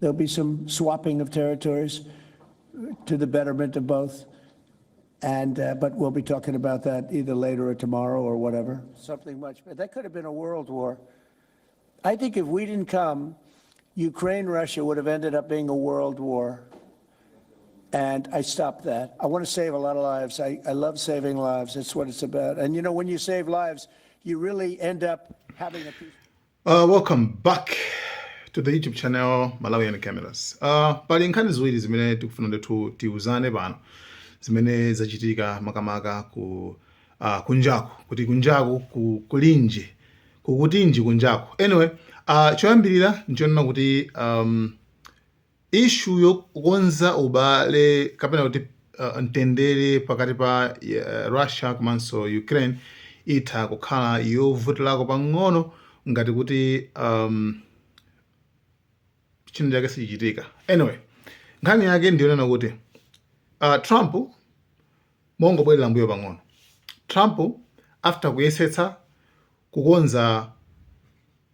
There'll be some swapping of territories to the betterment of both. And, but we'll be talking about that either later or tomorrow or whatever. Something much, but that could have been a world war. I think if we didn't come, Ukraine, Russia would have ended up being a world war. And I stopped that. I want to save a lot of lives. I love saving lives. That's what it's about. And you know, when you save lives, you really end up having a peace. Welcome back to the YouTube channel Malawian Cameras. Pali nkhani ziwiri zimene tikufuna ndithu tiuzane pano zimene zachitika makamaka ku kunjaku kuti kunjaku ku, kulinji kukutinji kunjaku. Anyway, choyambirira nchonena kuti issue yokonza ubale kapena kuti mtendere pakati pa Russia komanso Ukraine itha kukhala yovutilako pang'ono ngati kuti china chake sichichitika. Anyway, nkhani yake ndiyonena kuti Trump, mongobwerera mbuyo pang'ono, Trump after kuyesetsa kukonza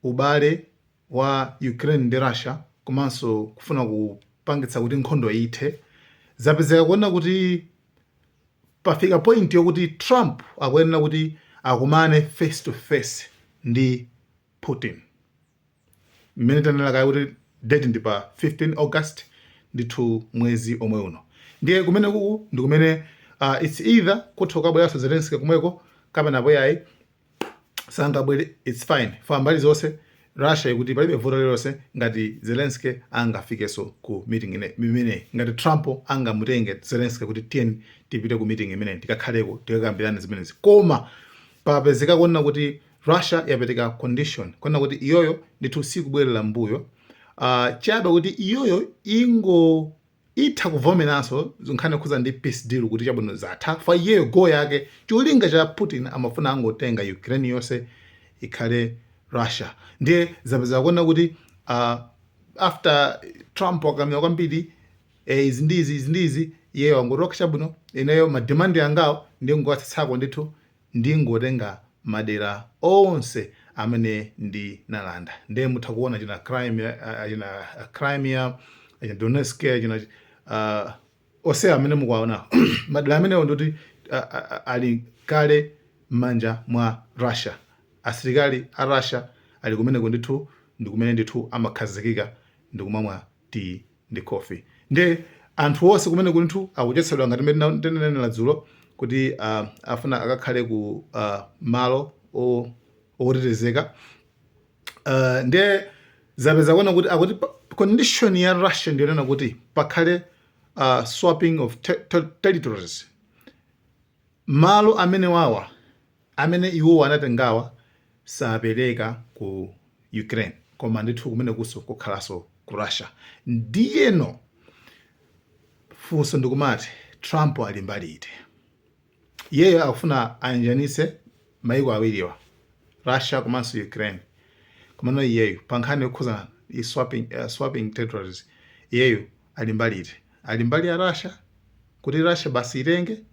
ubale wa Ukraine ndi Russia komanso kufuna kupangitsa kuti nkhondo ithe, zapezeka kuona kuti pafika point yokuti Trump akuyenera kuti akumane face to face ndi Putin. Mmene tanena kale kuti date ndi pa 15 August ndithu mwezi omwe uno. Ndiye kumene kuku ndi kumene it's either kutha kukabweranso Zelensky kumweko kapena apo sangabwere, it's fine for mbali zonse. Russia ikuti palibe vuto lililonse ngati Zelensky angafikenso ku meeting imeneyi, ngati Trump angamutenge Zelensky kuti tiyeni tipite ku meeting imeneyi, tikakhaleko, tikakambirane zimenezi. Koma papezeka kuona kuti Russia yapereka condition kuona kuti iyoyo ndithu sikubwerera mbuyo, chabe kuti iyoyo ingo itha kuvomeranso nkhani yokhuza ndi peace deal kuti chabwino, zatha. Fa iyeyo goal yake, cholinga cha Putin, amafuna angotenga Ukraine yonse ikhale Russia. Ndiye zapezeka kuona kuti after Trump wakamira kwambiri, izi ndizi, izi ndizi, iyeyo angoti chabwino, ineyo ma demand angawo ndingowatsitsako ndithu, ndingotenga madera onse amene ndinalanda. Ndiye mutha kuona china Crimea, china Crimea, china Donetsk, china onse amene mukuwaona madera amenewo ndikuti ali kale m'manja mwa Russia. Asilikali a Russia ali kumeneko ndithu, ndi kumene ndithu amakhazikika ndikumamwa tea ndi coffee. Ndiye anthu onse kumeneko ndithu akuchotsedwa ngati mmene tinanenera dzulo kuti afuna akakhale ku malo otetezeka. Ndiye zapeza kuona kuti akuti condition ya Russia ndiyonena kuti pakhale swapping of territories, malo amene wawa amene iwowo anatengawa sapereka ku Ukraine, koma ndithu kumene kuso kukhalanso ku Russia. Ndiyeno funso ndikumati, Trump ali mbali iti? Iyeyo akufuna ayanjanise maiko awiriwa, Russia komanso Ukraine, komano iyeyo pa nkhani yokhuza swapping territories, iyeyo ali mbali iti? Ali mbali ya Russia kuti Russia basi itenge,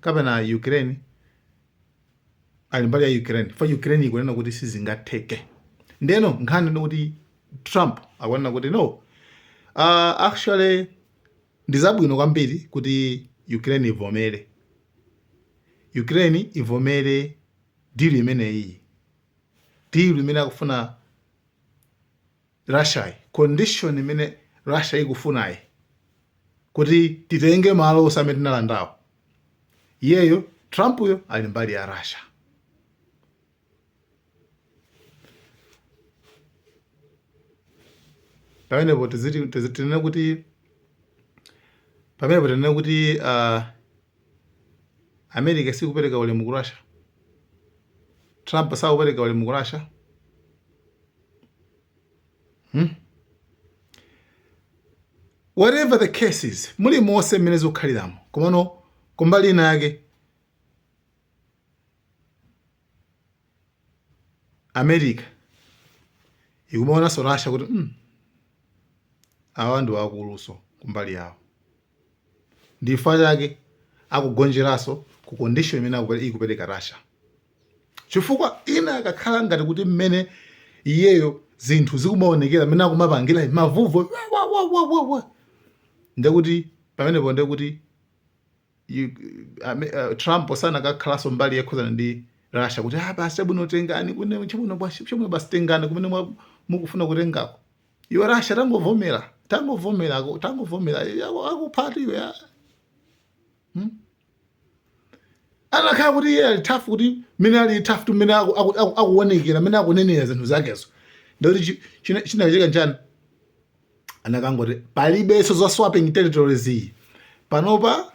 kapena Ukraine? Ali mbali ya Ukraine? Fa Ukraine ikunena kuti sizingatheke. Ndeno nkhani ndi kuti Trump akunena kuti no, actually ndi zabwino kwambiri kuti Ukraine ivomere deal imeneyi, deal imene akufuna Russia, condition imene Russia ikufunayi kuti titenge malo onse amene tinalandawo. Iyeyo Trump-yo ali mbali ya Russia. Pamenepo tinene kuti pamenepo tinene kuti America sikupereka ulemu ku Russia, Trump sakupereka ulemu ku Russia, Whatever the case is, muli monse mmene zikukhaliramo, komano kumbali ina yake America ikumaonanso Russia kuti awa ndi akuluso kumbali yawo, ndifa chake akugonjeranso ku condition imene ikupereka Russia, chifukwa ina akakhala ngati kuti mmene iyeyo zinthu zikumaonekera, mmene akumapangira mavuvu. wa wa wa wa, ndekuti pamenepo ndekuti Trump sanakakhalanso mbali yokhuzana ndi Russia kuti, "Ah, basi, chabwino, tengani kune, chabwino basi, chabwino basi, tengani kumene mukufuna kutengako. Iwe Russia, tangovomera, tangovomera, tangovomera, akuphati iwe." Ah. Anakhala kuti iye ali tough, kuti mmene ali tough tu, mmene akuonekera, mmene akunenera zinthu zakezo, ndikuti chinachitika nchani? Anakangoti palibenso za swapping territories iyi panopa.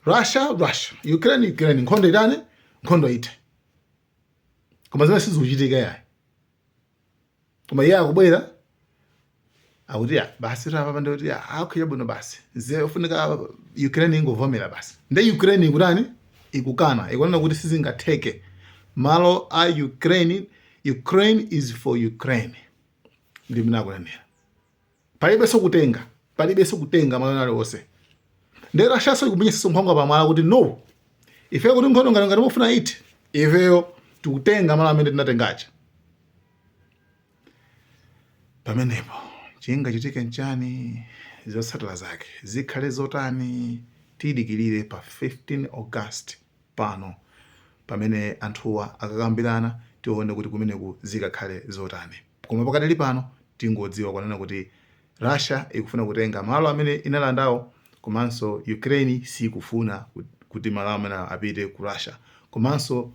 Russia, Russia, Ukraine, Ukraine, nkhondo itani? Nkhondo ite. Koma zimene sizikuchitika yayi. Koma iye akubwera akuti, "Ya basi, tapa ndikuti akhiya bwino basi, ze ufunika Ukraine ingovomera basi." Nde Ukraine ikutani? Ikukana, ikunena kuti sizingatheke, malo a Ukraine, Ukraine is for Ukraine. Ndi mene akunenera, palibenso kutenga, palibenso kutenga malo aliwonse. Nde Russiaso ikumenyesanso nkhwangwa pamwala kuti, "No, ife kuti nkhondo ngati mufuna iti, ifeyo tikutenga malo amene tinatengacha." Pamenepo chingachitike nchani? Zotsatira zake zikhale zotani? Tiyidikirire pa 15 August pano pamene anthuwa akakambirana, tione kuti kumeneku zikakhale zotani. Koma pakadali pano tingodziwa kunena kuti Russia ikufuna kutenga malo amene inalandawo, komanso Ukraine sikufuna kuti malo amene apite ku Russia. Komanso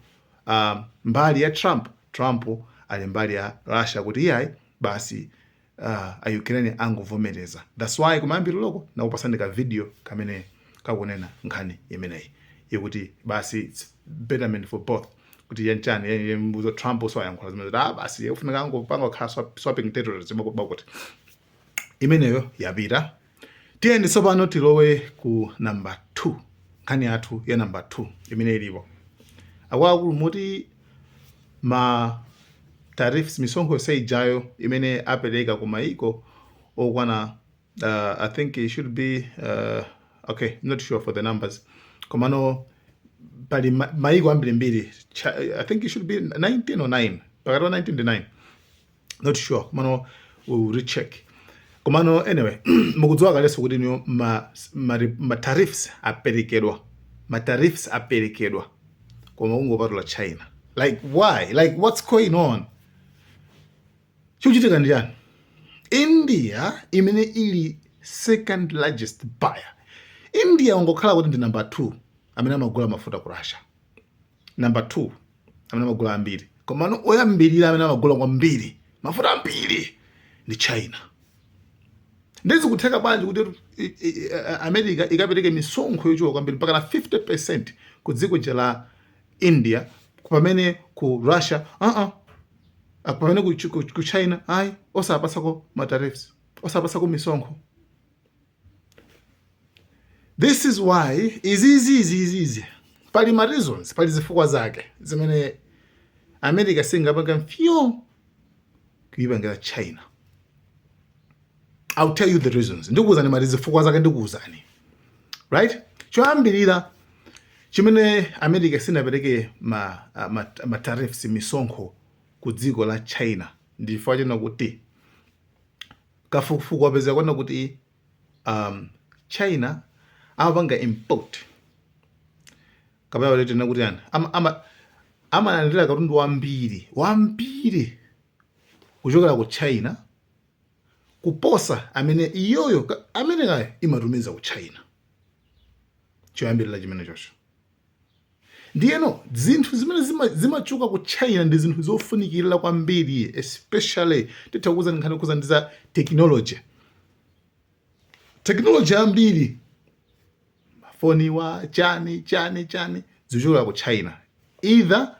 mbali ya Trump, Trump ali mbali ya Russia kuti iyayi basi, a Ukraine angovomereza. That's why kumayambiriroko nakupasani ka video kamene kakunena nkhani imeneyi ikuti basi, it's betterment for both, kuti yanchani mbuzo. Trump so ayankhula zimene kuti, "Ah, basi, ufunika angopanga kukhala swapping territories." Bakuti imeneyo yapita. Tiyeni tsopano tilowe ku number 2, nkhani yathu ya number 2 imene ilipo. Akuluakulu, muti ma tariffs, misonkho yonse ijayo imene apereka ku maiko okwana, I think it should be, okay, I'm not sure for the numbers, komano pali maiko ambirimbiri. I think it should be 19 or 9, pakati pa 19 ndi 9, not sure, komano we'll recheck. Komano anyway, mukudziwa kalenso kuti niyo ma tariffs aperekedwa, ma tariffs aperekedwa, koma kungopatula China. Like, why? Like, what's going on? Chikuchitika ndi chani? India imene ili second largest buyer, India ungokhala kuti ndi number 2 amene amagula mafuta ku Russia, number 2 amene amagula ambiri, komano oyambirira amene amagula kwambiri mafuta ambiri ndi China. Ndizikutheka bwanji kuti America ikapereke misonkho yochuluka kwambiri mpaka na 50% ku dziko la India, pamene ku Russia, pamene ku China ayi, osapasako ma tariffs, osapasako misonkho? This is why izizi izizi, pali ma reasons, pali zifukwa zake zimene America singapanga mfyo kuyipangira China. I'll tell you the reasons, ndikuwuzani mati zifukwa zake ndikuwuzani, right? Choyambirira chimene America sinapereke ma tariffs, misonkho ku dziko la China, ndi chifukwa chena kuti kafukufuku wapeza kuona kuti China amapanga import, kapena kuti tena kuti yani, amalandira katundu wambiri wambiri kuchokera ku China kuposa amene iyoyo Americayo imatumiza ku China. Choyambirira chimene chocho. Ndiyeno zinthu zimene zimachoka ku China ndi zinthu zofunikirira kwambiri, especially titha kuuza nkhani kuza ndi za technology, technology ambiri, mafoniwa, chani chani chani, zikuchokera ku China, either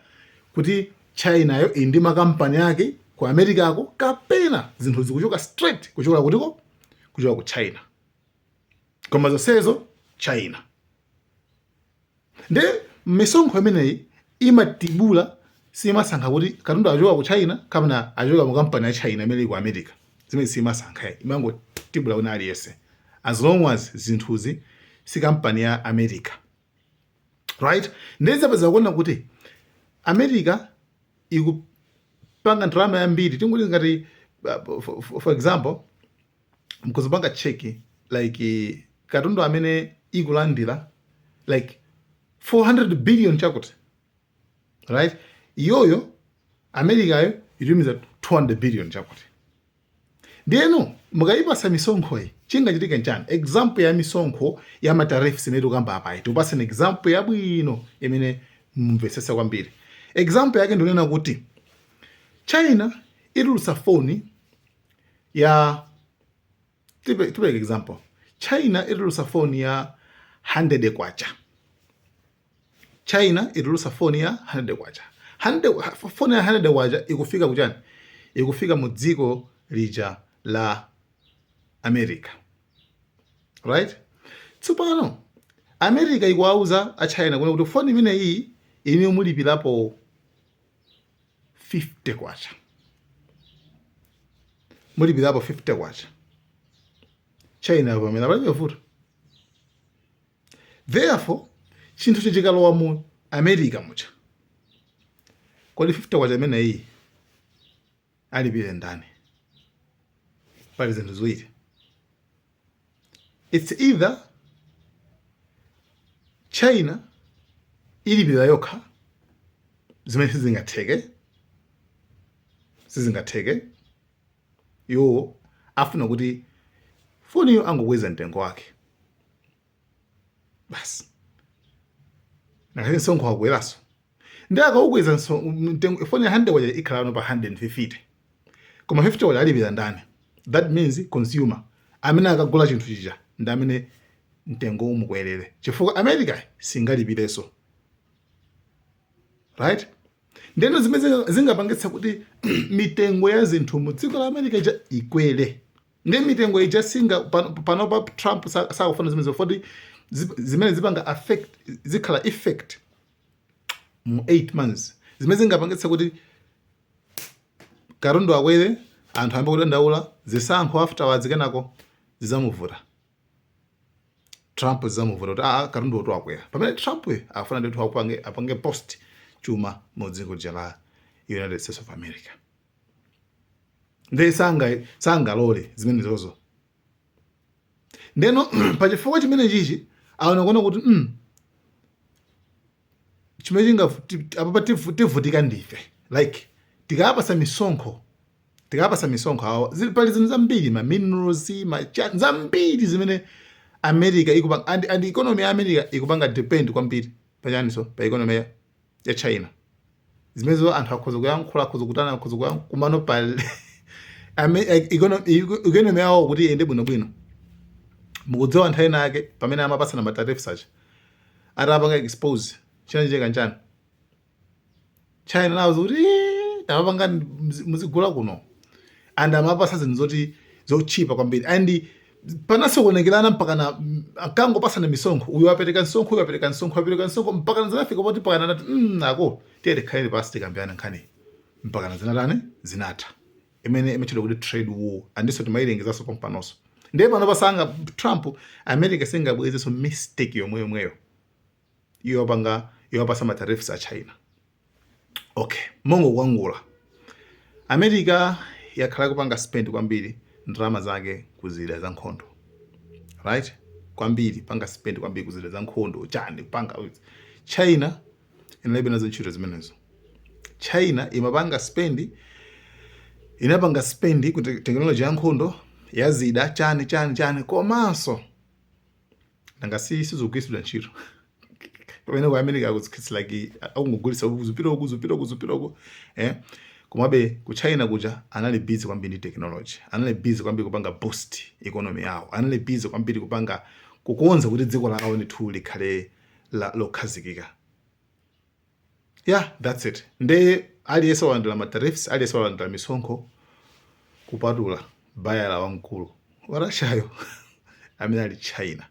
kuti Chinayo ili ndi makampani ake ku Americako, kapena zinthu zikuchoka straight kuchoka kutiko? Kuchoka ku China. Koma zonsezo China. Nde misonkho imeneyi imatibula, simasankha kuti katundu achoka ku China kapena achoka mu kampani ya China imene ili ku America. Zimene simasankha, imangotibula kuna aliyense as long as zinthuzi si kampani ya America, right? Ndizapeza kuona kuti America ikupanga ndalama yambiri. Tingoti ngati for example, Mkuzipanga check, like katundu amene ikulandira like 400 billion chakuti, right? Iyoyo Americayo itumiza 200 billion chakuti. Ndiyeno mukayipasa misonkho iyi, chingachitika nchani? Example ya misonkho ya ma tariffs imene tikukamba apayi, tikupaseni example yabwino imene mumvetsesa kwambiri. Example yake ndionena kuti China itulutsa foni ya, tipereke example, China itulutsa foni ya 100 kwacha. China itulutsa foni ya 100 kwacha. 100, foni ya 100 kwacha ikufika kuchani? Ikufika mu dziko lija la America, right? Tsopano America ikuwauza a China kuna kuti foni imene iyi ine mulipirapo 50 kwacha, mulipirapo 50 kwacha. China pamene palibe vuto. Therefore chinthu chikalowa mu America mucha, kodi 50 kwacha imene iyi alipire ndani? Pali zinthu ziwiri. It's either China ilipira yokha, zimene sizingatheke. Iwo afuna kuti foniyo angokweza mtengo wake basi, nakati msonkho wakweraso, ndi akaukweza mtengo, foni ya 100 kwacha ikhala pano pa 150. Koma 50 kwacha alipira ndani? That means consumer amene akagula chinthu chija ndi amene mtengo umukwerere, chifukwa America singalipireso, right? Ndeno zimene zingapangitsa kuti mitengo ya zinthu mu dziko la America ija ikwere. Ndi mitengo ija singa panopa Trump sakufuna zimene foti zimene zipanga affect, zikhala effect mu 8 months, zimene zingapangitsa kuti katundu akwere, anthu ayambe kudandaula, zisankho afterwards, kenako zizamuvuta Trump, zizamuvuta kuti aa, katundu wotu akwera, pamene Trump afuna ndithu apange boost chuma mu dziko lija la United States of America. Ndi sangalole zimene zozo. Ndeno pachifukwa chimene chichi aona kuona kuti chimene chinga apapa tivutika ndife, like tikapasa misonkho awo, zili pali zinthu zambiri, ma minerals, ma zambiri zimene America ikupanga, and economy ya America ikupanga depend kwambiri pachaniso, pa economy ya China. Zimenezo anthu akhoza kuyankhula, akhoza kutana, akhoza kuyankhula, kumano pa economy yawo kuti iyende bwinobwino. Mukudziwa nthawi ina yake pamene amapasana ma tariffs aja, atapanga expose, chinachitika nchani? China nawo kuti tamapanga muzigula kuno, and amapasa zinthu zoti zochipa kwambiri, and panasokonekerana mpakana akangopasana misonkho, uyu apereka msonkho, uyu apereka msonkho, apereka msonkho, mpakana zinafika poti pakana anati, ako tiye tikhalire pasi tikambirane nkhani." Mpakana zinatani? Zinatha. Imene imatchedwa kuti trade war, andiso timayilengezanso pompanonso. Ndiye pano pasanga Trump, America singabwezeso mistake yomwe yomweyo yopanga yopasa ma tariffs a China. Okay, mongo kukwangula, America yakhala kupanga spend kwambiri ndalama zake kuzida za nkhondo, right? Kwambiri panga spend kwambiri kuzida za nkhondo, chani panga. China inalibe nazo ntchito zimenezo. China imapanga spend, inapanga spend ku technology ya nkhondo, ya zida, chani chani chani, komanso nanga si sizikugwiritsidwa ntchito pamene ku America it's like akungogulitsa kuzipita uku, kuzipita uku, kuzipita uku, eh. Komabe ku China kuja anali busy kwambiri ndi technology, anali busy kwambiri kupanga boost economy yawo, anali busy kwambiri kupanga, kukonza kuti dziko lawo ndithu likhale lokhazikika. Yeah, that's it. Nde aliyense walandira ma tariffs, aliyense walandira misonkho, kupatula bayala wamkulu wa Russiayo amene ali China.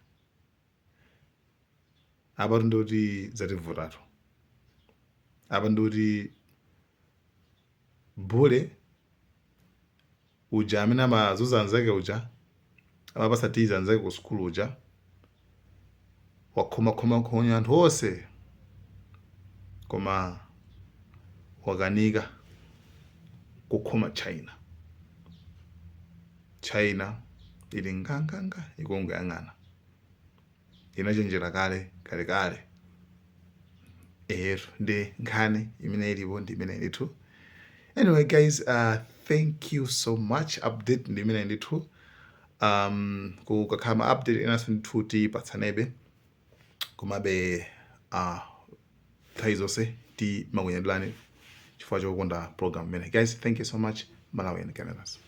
Apa ndikuti zativutatu. Apa ndikuti bully uja amene amazuza anzake uja, amapasa tiza anzake ku sukulu uja, wakhomakhoma anthu onse, koma wakanika kukhoma China. China Ili nganganga ikungoyang'ana, inachenjera kale kalekale. Ehetu, ndi nkhani imene ilipo ndi imene ndithu. Anyway guys, thank you so much. Update ndi imene ndithu. Kukakhala ma update enanso ndithu tipatsanebe. Komabe nthawi zonse timakunyadirani chifukwa chokonda program imene. Guys, thank you so much. Malawi and Cameras.